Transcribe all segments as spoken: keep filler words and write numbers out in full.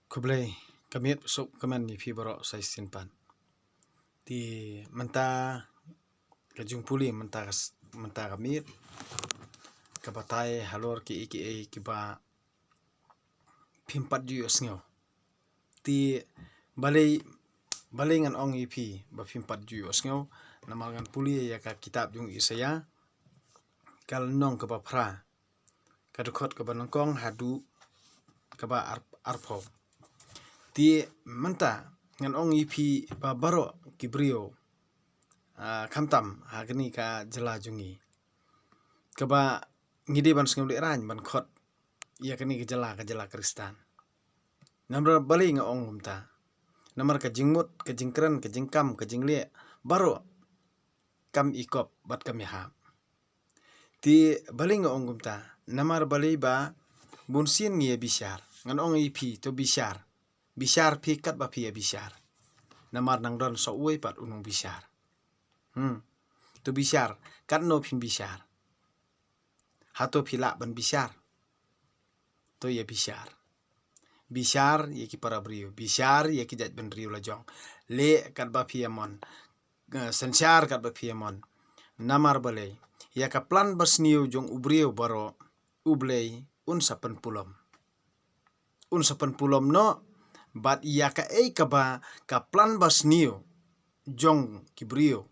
Khublei, ka miet suk ka man ni phi baroh sa shisien pat. Te mynta ka jingpule mynta ka s-, mynta ka miet ka batai halor ki ei ki ei kiba phim pat ju ïohsngew. Te balei, balei ngan ong ïa phi ba phim pat ju ïohsngew, namar ngan pule ïa ka kitab jong Isaiah, ka lynnong kaba phra, ka dkhot kaba nyngkong haduh kaba ar-, arphew. Te mynta ngan ong ïa phi ba baroh ki briew, ah, khamtam ha kane ka jylla jong ngi, kaba ngi dei ban sngewlehrain ban khot ïa kane ka jylla, ka jylla Khristan. Namar balei nga ong kumta? Namar ka jingmut, ka jingkren, ka jingkam, ka jingleh baroh kam ikop bad kam ihap. Te balei nga ong kumta? Namar balei ba bunsien ngi ïa bishar. Ngan ong ïa phi to bishar. Bishar phi katba phi ïa bishar. Namar nang don sa uwei pat u nongbishar. Hmm. To bishar, katno phin bishar? Hato phi lah ban bishar? To ïa bishar. Bishar ïa ki para briew, bishar ïa ki jaitbynriew la jong. Leh katba phi ïa mon, eh, synshar katba phi ïa mon. Namar balei? Ïa ka plan basniew jong u briew baroh, U Blei un sa pynpulom. Un sa pynpulom noh, bad ïa kaei kaba ka plan basniew jong ki briew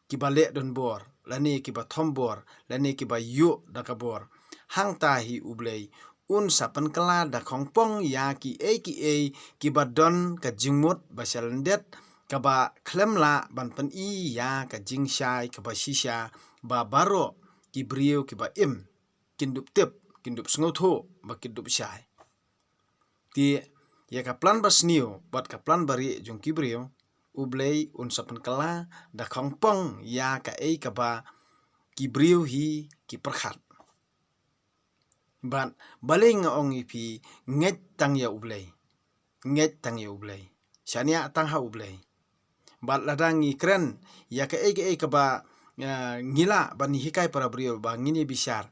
kiba leh donbor, lane kiba thombor, lane kiba ïuh da ka bor. Hangta hi U Blei un sa pynkylla da khongpong ïa kiei kiei kiba don ka jingmut ba shalyndet, kaba khlem lah ban pyni ïa ka jingshai kaba shisha ba baroh ki briew kiba im kin dup tip, kin dup sngewthuh, ba kin dup shai. Te ïa ka plan basniew bad ka plan barieh jong ki briew, U Blei un sa pynkylla da khongpong ïa kaei kaba ki briew hi ki pyrkhat. Bad balei nga ong ïa phi, ngeit tang ïa U Blei. Ngeit tang ïa U Blei. Shaniah tang ha U Blei. Bad lada ngi kren ïa kaei kaei kaba, eh, ngi lah ban hikai para briew ba ngin ïa bishar.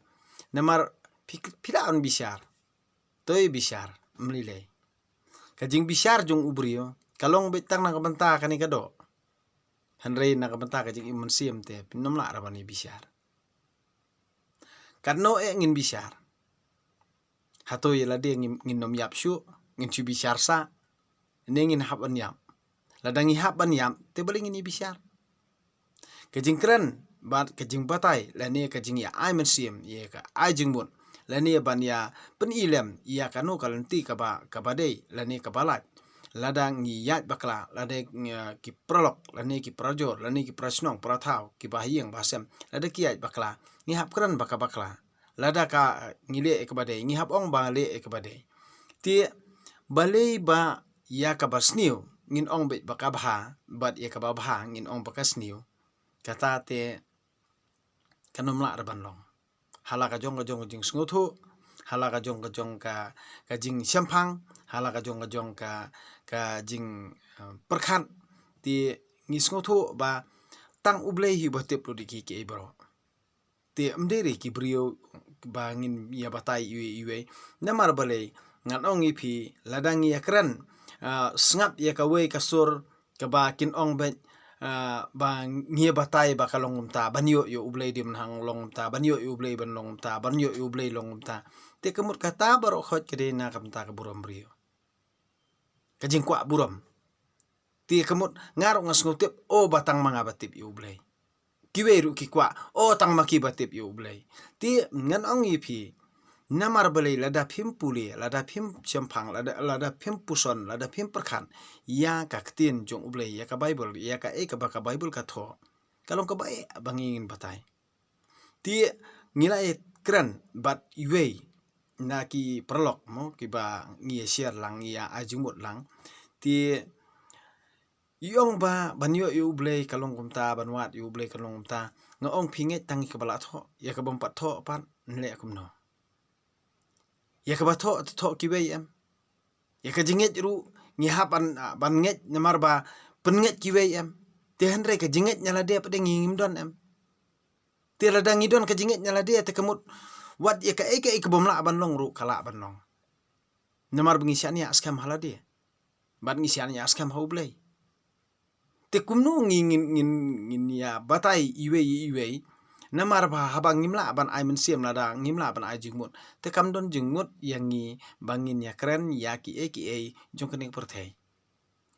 Namar phi, phi lah ban bishar. To ïa bishar, ym lei lei. Ka jingbishar jong u briew ka long beit tang na ka bynta kane ka doh. Hynrei na ka bynta ka jingim mynsiem te phin ym lah ruh ban ïa bishar. Katno eh ngin bishar? Hato ïa lade ngin, ngin ym ïap shuh, ngin shu bishar sah, ne ngin hap ban ïap? Lada ngi hap ban ïap, te balei ngin ïa bishar? Ka jingkren bad ka jingbatai lane ka jingïa ai mynsiem, ïa ka ai jingmut, lane ban ïa pyni lem ïa kano ka lynti kaba, kaba dei lane kaba lait. Lada ngi ïaid bakla, lada ngi, ki paralok lane ki parajor lane ki parashnong parathaw, kiba ha ïing ba ha sem, lada ki ïaid bakla, ngi hap kren ba ka bakla. Lada ka ngi leh ïa kaba dei, ngi hap ong ba leh ïa kaba dei. Te balei ba ïa kaba sniew ngin ong beit ba ka bha, bad ïa kaba bha ngin ong ba ka sniew? Kata te kan ym lah ruh ban long. Ha la ka jong ka jong ka jingsngewthuh, ha la ka jong ka jong ka, ka jingshemphang, ha la ka jong ka jong ka, ka jing, eh, pyrkhat, te ngi sngewthuh ba tang U Blei hi uba tip lut ïa kiei kiei baroh. Te ym dei re ki briew ba ngin ïa batai iwei iwei. Namar balei? Ngan ong ïa phi, lada ngi ïa kren, ah, sngap ïa kawei ka sur kaba kin ong beit, ah, ba ngi ïa batai ba ka long kumta, ban ïoh ïa U Blei dei ban hap long kumta, ban ïoh ïa U Blei ban long kumta, ban ïoh ïa U Blei long kumta. Te ka mut kata baroh khoit ka dei na ka bynta ka burom briew. Ka jingkwah burom. Te ka mut nga ruh nga sngewtip, o ba tang ma nga ba tip ïa U Blei. Kiwei ruh ki kwah, o tang ma ki ba tip ïa U Blei. Te ngan ong ïa phi, namar balei? Lada phim pule, lada phim shemphang, lada, lada phim puson, lada phim pyrkhat ïa ka ktien jong U Blei, ïa ka Baibl, ïa kaei kaba ka Baibl ka thoh, ka long kaba eh ba ngi ngin batai. Te ngi la ïa kren bad iwei na ki paralok mo, kiba ngi ïa share lang, ïa ai jingmut lang. Te i ong ba ban ïoh ïa U Blei ka long kumta, ban wad ïa U Blei ka long kumta. Nga ong phi, ngeit tang ïa kaba la thoh, ïa kaba ym pat thoh pat, nleh kumno? Ïa kaba thoh, thoh kiwei em. Ïa ka jingngeit ruh ngi hap ban, ban ngeit namar ba pynngeit kiwei em. Te hynrei ka jingngeit na lade pat de ngi ngim don em. Te lada ngi don ka jingngeit na lade, te ka mut wat ïa kaei kaei ka bym lah ban long ruh ka lah ban long. Namar ba ngi shaniah skhem ha lade. Bad ngi shaniah skhem ha U Blei. Te kumno ngi ngin, ngin, ngin ïa batai iwei ïa iwei. Namar ba haba ngim lah ban ai mynsiem lada ngim lah ban ai jingmut, te kam don jingmut ïa ngi ba ngin ïa kren ïa kiei kiei jong kane ka pyrthei.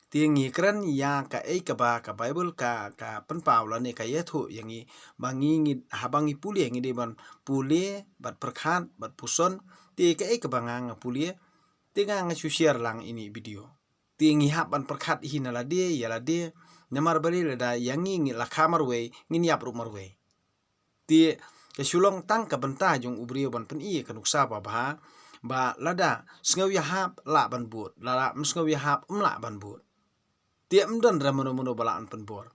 Te ngi kren ïa kaei kaba ka Baibl ka, ka pynpaw lane ka ïathuh ïa ngi, ba ngi, ngi, haba ngi pule ngi dei ban pule bad pyrkhat bad puson. Te kaei kaba nga nga pule, te nga nga shu share lang ïa ine i video. Te ngi hap ban pyrkhat hi na lade ïa lade. Namar balei lada ïa ngi ngi la kha marwei, ngin ïap ruh marwei. Te ka shu long tang ka bynta jong u briew ban pyni ka nuksa babha, ba lada sngew ïahap lah ban bud, lada ym sngew ïahap ym lah ban bud. Te ym don re mano mano ba lah ban pynbor.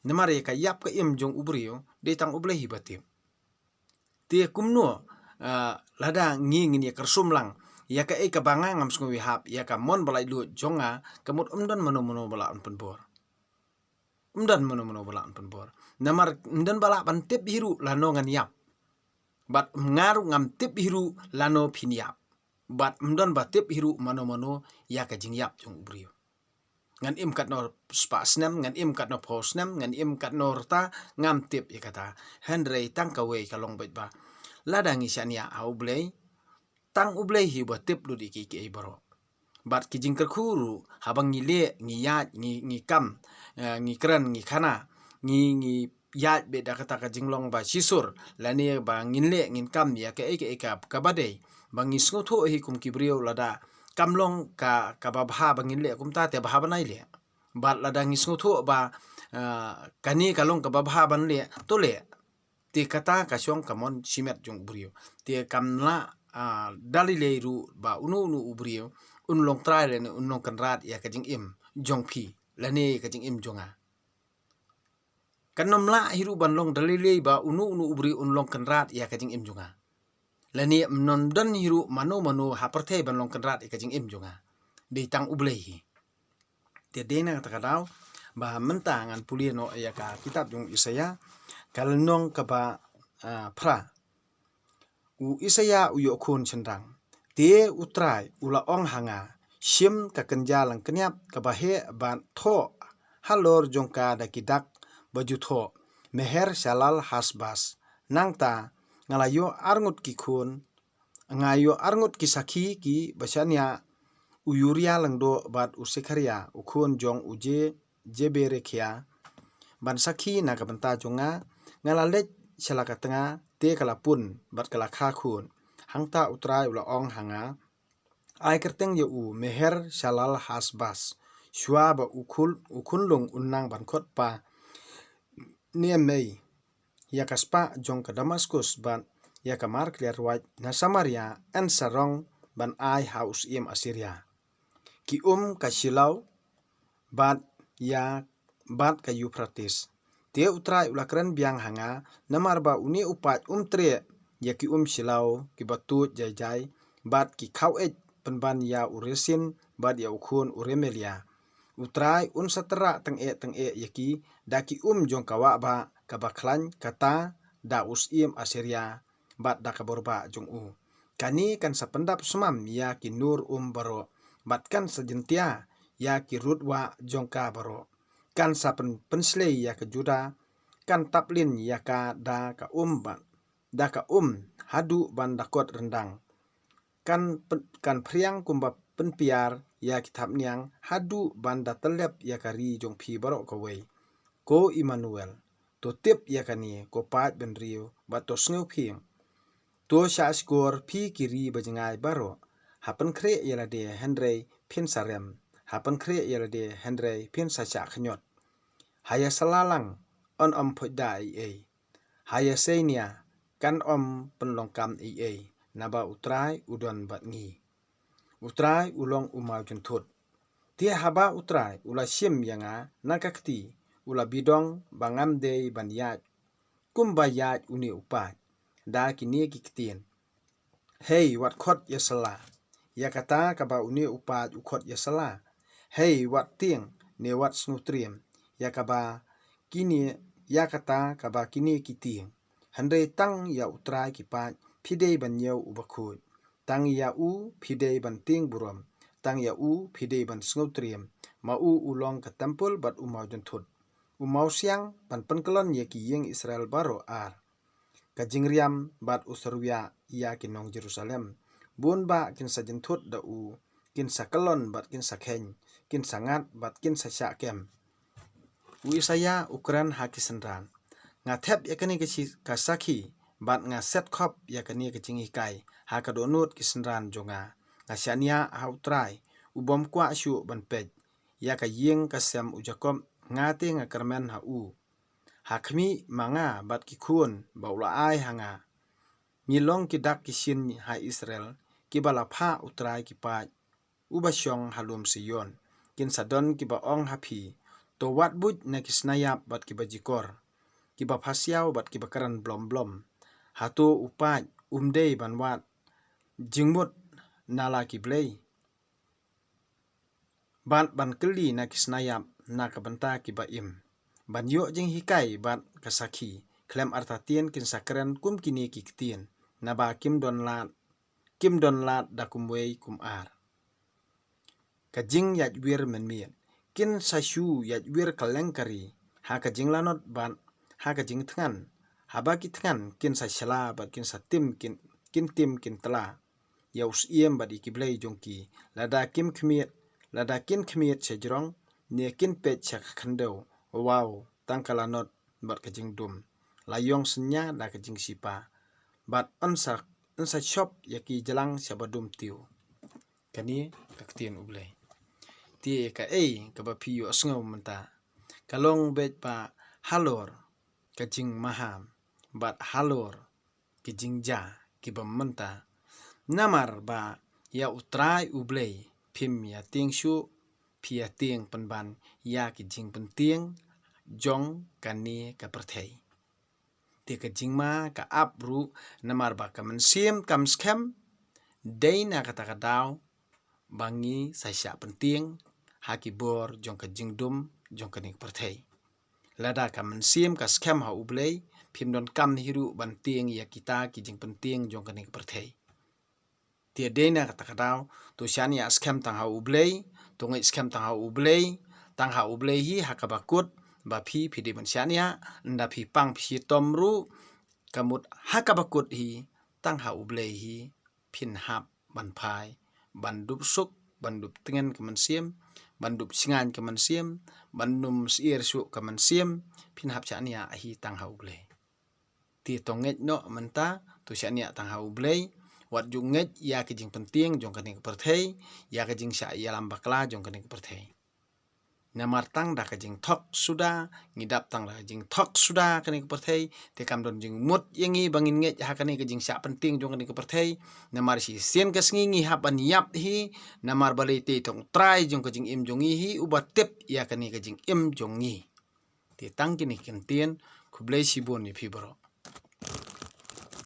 Namar ïa ka ïap ka im jong u briew, dei tang U Blei hi ba tip. Te kumno, ah, lada ngi ngin ïa kyrsum lang ïa kaei kaba nga ngam sngew ïahap, ïa ka mon ba laitluid jong nga, ka mut ym don mano mano ba lah ban pynbor. Ym don mano mano ba lah ban pynbor. Namar ym don ba lah ban tip hi ruh lano ngan ïap. Bad nga ruh ngam tip hi ruh lano phin ïap. Bad ym don ba tip hi ruh mano mano ïa ka jingïap jong u briew. Ngan im katno spah snem, ngan im katno phew snem, ngan im katno rta, ngam tip ïa kata. Hynrei tang kawei ka long beit ba lada ngi shaniah ha U Blei, tang U Blei hi ba tip lut ïa kiei kiei baroh. Bad ki jingkyrkhu ruh, haba ngi leh, ngi ïaid, ngi, ngi kam, eh, ngi kren, ngi khana, ngi, ngi ïaid beit da kata ka jinglong ba shisur, lane ba ngin leh, ngin kam ïa kaei kaei ka, kaba dei. Ba ngi sngewthuh hi kum ki briew lada kam long ka, kaba bha ba ngin leh kumta te bha ban ai leh. Bad lada ngi sngewthuh ba, ah, kane ka long kaba bha ban leh, to leh. Te kata ka shong ka mon shimet jong u briew. Te kam lah, ah, da lei lei ruh ba uno uno u briew un long trai lane un long kynrad ïa ka jingim jong phi lane ka jingim jong nga. Kan ym lah hi ruh ban long da lei lei ba uno uno u briew un long kynrad ïa ka jingim jong nga. Lane ym don hi ruh mano mano ha pyrthei ban long kynrad ïa ka jingim jong nga. Dei tang U Blei hi. Te dei na kata ka daw ba mynta ngan pule noh ïa ka kitab jong u Isaïah, ka lynnong kaba, ah, phra. U Isaïah u ïoh khun shynrang. Te U Trai u la ong ha nga, shim ka kynja lyngkniap kaba heh bad thoh halor jong ka da ki dak ba ju thoh, Meher Shalal Hashbaz. Nangta nga la ïoh arngut ki khun, nga ïoh arngut ki sakhi kiba shaniah, u Uriah lyngdoh bad u Sekariah, u khun jong u Je-, Jeberekiah, ban sakhi na ka bynta jong nga. Nga la leit sha la ka tnga, te ka la pun bad ka la kha khun. Hangta U Trai u la ong ha nga, ai kyrteng ïa u Meher Shalal Hashbaz, shuwa ba u khul-, u khunlung un nang ban khot pa Nehemeih ïa ka spah jong ka Damaskus bad ïa ka mar kliar wait na Samaria, yn sarong ban ai ha u syiem Assyria. Ki um ka Shiloh bad ïa bad ka Euphrates. Te U Trai u la kren biang ha nga, namar ba une u paid um treh ïa ki um Shiloh kiba tuid jai jai, bad ki khaweit pynban ïa u Resin bad ïa u khun u Remaliah. U Trai un sa tyrrah tyngeh tyngeh ïa ki da ki um jong ka wah bah kaba khlaiñ, kata da u syiem Assyria bad da ka bor bah jong u. Kane kan sa pyndap smam ïa ki nur um baroh, bad kan sa jyntia ïa ki rud wah jong ka baroh. Kan sa pyn-, pynslei ïa ka Judah, kan taplin ïa ka da ka um bad da ka um haduh ban da kot ryndang. Kan pyn-, kan phriang kumba pynpiar ïa ki thapniang haduh ban da tyllep ïa ka ri jong phi baroh kawei. Ko Immanuel, to tip ïa kane, ko paid bynriew, bad to sngewphieng. To shah shkor phi ki ri ba jngai baroh. Ha pynkhreh ïa lade hynrei phin sa rem. Ha pynkhreh ïa lade hynrei phin sa shah khñiot. Ha ïa sla lang, yn ym phuid da ei ei. Ha ïa seinia, kan ym pynlong kam ei ei, naba U Trai u don bad ngi. U Trai u long u mawjynthut. Te haba U Trai u la shim ïa nga na ka kti, u la bidong ba ngam dei ban ïaid kumba ïaid une u paid da kine ki ktien. Hei, wat khot ïa sla ïa kata kaba une u paid u khot ïa sla. Hei, wat tieng ne wat sngewtriem ïa kaba kine, ïa kata kaba kine ki tieng. Hynrei tang ïa U Trai ki paid phi dei ban ñiew u bakhuid. Tang ïa u phi dei ban tieng burom, tang ïa u phi dei ban sngewtriem, ma u u long ka templ bad u maw jynthut, u maw siang ban pynkyllon ïa ki ïing Israel baroh ar. Ka jingriam bad u syrwiah ïa ki nong Jerusalem. Bun bah kin sa jynthut da u, kin sa kyllon bad kin sa kheiñ, kin sa ngat bad kin sa shah kem. U Isaïah u kren ha ki synran: Nga thep ïa kane ka shi-, ka sakhi, bad nga set khop ïa kane ka jinghikai ha ka dohnud ki synran jong nga. Nga shaniah ha U Trai, u bym kwah shuh ban peit. Ïa ka ïing ka sem u Jakob, nga te nga kyrmen ha u. Ha khmih ma nga bad ki khun ba u la ai ha nga. Ngi long ki dak ki shin ha Israel, kiba la phah U Trai ki paid, uba shong ha lum Sion. Kin sa don kiba ong ha phi: To wad buit na ki snayap bad kiba jikor, kiba phasiaw bad kiba kren blom blom. Hato u paid um dei ban wad jingmut na la ki blei, bad ban kylli na ki snayap na ka bynta kiba im, ban ïoh jinghikai bad ka sakhi? Khlem artatien kin sa kren kum kine ki ktien, naba kim don lad, kim don lad da kumwei kum ar. Ka jingïaid wir mynmiet. Kin sa shu ïaid wir kylleng ka ri ha ka jinglanot bad ha ka jingthngan. Haba ki thngan kin sa shla bad kin sa tim kin, kin tim kin tla. Ïa u syiem bad ïa ki blei jong ki, lada kim khmied, lada kin khmied sha jrong, ne kin peit sha ka khyndew, waw, tang ka lanot bad ka jingdum la ïong synñia da ka jingshipa, bad yn sa, yn sa shop ïa ki jlang sha ba dum tiew. Kane ka ktien U Blei. Te kaei kaba phi ïohsngew mynta? Ka long beit ba halor ka jingmaham bad halor ki jingjia kiba mynta. Namar ba ïa U Trai U Blei phim ïa tieng shuh, phi ïa tieng pynban ïa ki jingpyntieng jong kane ka pyrthei. Te ka jingma ka ap ruh, namar ba ka mynsiem kam skhem. Dei na kata ka daw ba ngi sa shah pyntieng ha ki bor jong ka jingdum jong kane ka pyrthei. Lada ka mynsiem ka skhem ha U Blei, phim donkam hi ruh ban tieng ïa kita ki jingpyntieng jong kane ka pyrthei. Te dei na kata ka daw, to shaniah skhem tang ha U Blei, to ngeit skhem tang ha U Blei, tang ha U Blei hi ha kaba kut ba phi, phi dei ban shaniah. Ynda phi pang phi shitom ruh, ka mut ha kaba kut hi, tang ha U Blei hi phin hap ban phai, ban dup suk, ban dup tngen ka mynsiem, ban dup shngain ka mynsiem, ban ym syier shuh ka mynsiem, phin hap shaniah hi tang ha U Blei. Te to ngeit noh mynta, to shaniah tang ha U Blei. Wat ju ngeit ïa ka jingpyntieng jong kane ka pyrthei, ïa ka jingshah ïalam bakla jong kane ka pyrthei. Namar tang da ka jingthok suda, ngi dap tang da ka jingthok suda kane ka pyrthei, te kam don jingmut ïa ngi ba ngin ngeit ha kane ka jingshah pyntieng jong kane ka pyrthei. Namar shisien ka sngi ngi hap ban ïap hi, namar balei? Te tang U Trai jong ka jingim jong ngi hi uba tip ïa kane ka jingim jong ngi. Te tang kine ki ktien, khublei shibun ïa phi baroh.